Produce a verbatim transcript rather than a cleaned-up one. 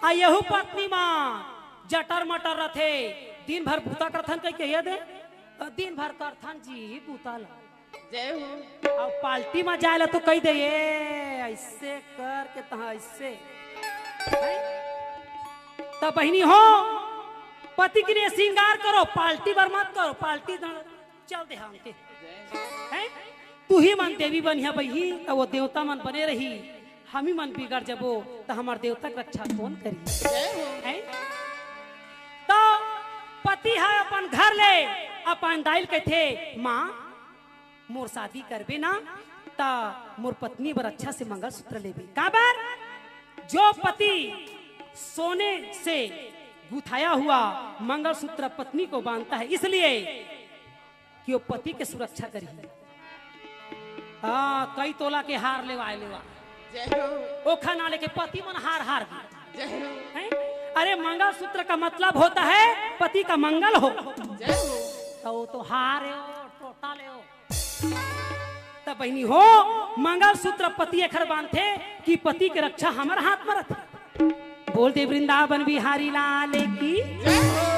आ यहू पत्नी मा जटर मटर रथे, दिन भर बूता करथन कहि कहिया दे, दिन भर करथन जी बूता ला। जय हो। अउ पार्टी मा जाए ला तो कहि दे, "ए, ऐसे करके तहाँ ऐसे।" हैं? त बहिनी हो, पति के लिए श्रृंगार करो, पार्टी बर मत करो, पार्टी न-, चल दे हमके। हैं? तू ही मन देवी बनिहा बही, त वो देवता मन बने रही, हम ही मन बिगड़ जबो, त हमर देवता के रक्षा कौन करी? जय हो। हैं? त पति ह अपन घर ले अपन दाई ल कहिथे, "माँ, मोर शादी करबे ना, त मोर पत्नी बर अच्छा से मंगलसूत्र लेबे।" काबर? जो पति सोने से गुथाया हुआ मंगलसूत्र पत्नी को बांधता है, इसलिए कि वो पति के सुरक्षा करही। हाँ, कई तोला के हार लेवाए लेवा। जय हो। ओखर ना लेके पति मन हार हार गे। जय हो। हैं? अरे, मंगलसूत्र का मतलब होता है पति का मंगल हो। जय हो। त वो तो हार है, वो टोटा ले हो। त बहिनी हो, मंगलसूत्र पति एखर बांधथे कि पति के रक्षा हमर हाथ म रथे। बोल दे वृंदावन बिहारी लाल की। जय हो।